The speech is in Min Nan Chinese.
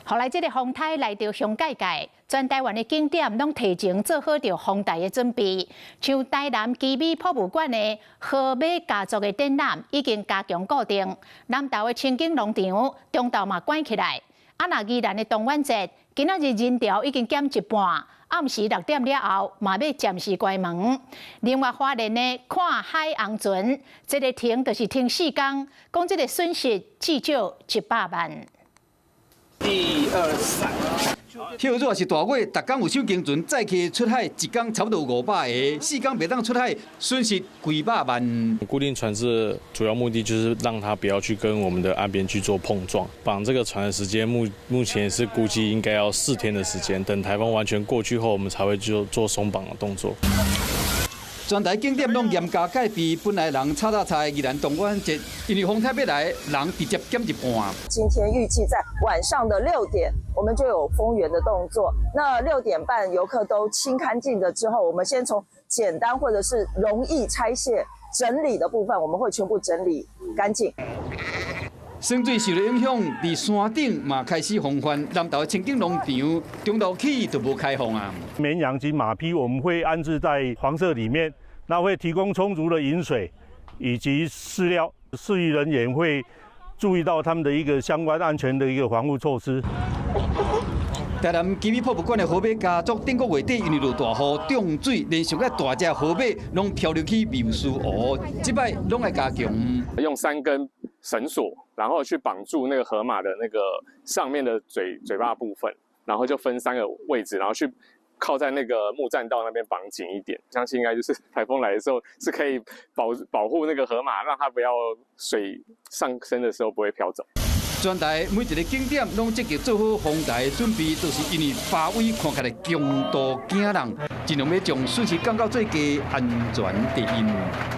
予來這个風颱來著凶蓋蓋，全台灣的景點攏提前做好著風台的準備。像台南奇美博物館的河馬家族的展覽已經加強固定，南投的清境農場中晝嘛關起來。啊，若宜蘭的東灣節，今仔日人潮已經減一半，暗時6點了後嘛欲暫時關門。另外，花蓮的看海紅船，這个停就是停4工，講這个損失至少100萬。一二三。若若是大月，逐工有小型船載客出海，一工差不多500個，4工袂當出海，損失幾百萬。固定船隻主要目的就是讓它不要去跟我們的岸邊去做碰撞。綁這個船的時間目前是估計應該要4天的時間，等颱風完全過去後，我們才會就做鬆綁的動作。全台景點攏嚴加戒備，本來人炒炒菜，宜蘭東灣節，因為風颱欲來，人直接減一半。今天預計在晚上的6點，我們就有封園的動作。那6點半遊客都清乾淨了之後，我們先從簡單或者是容易拆卸整理的部分，我們會全部整理乾淨。山水受著影響，佇山頂嘛開始防範，南投清境農場中晝起就無開放啊。綿羊及馬匹我們會安置在房舍裡面，那會提供充足的飲水以及飼料，飼育人員會注意到他們的一個相關安全的一個防護措施。台南奇美博物館的河馬家族頂個月底因為落大雨漲水，連續個大隻河馬攏漂流去妙思湖，這擺攏愛加強。用三根繩索，然後去綁住那個河馬的那個上面的嘴巴部分，然後就分三個位置，然後去靠在那個木棧道那邊綁緊一點。相信應該就是颱風來的時候是可以保護那個河馬，讓它不要水上升的時候不會飄走。全台每一个景點攏積極做好風台準備，都是因為華威看起來強度驚人，盡量欲將損失降到最低，安全第一。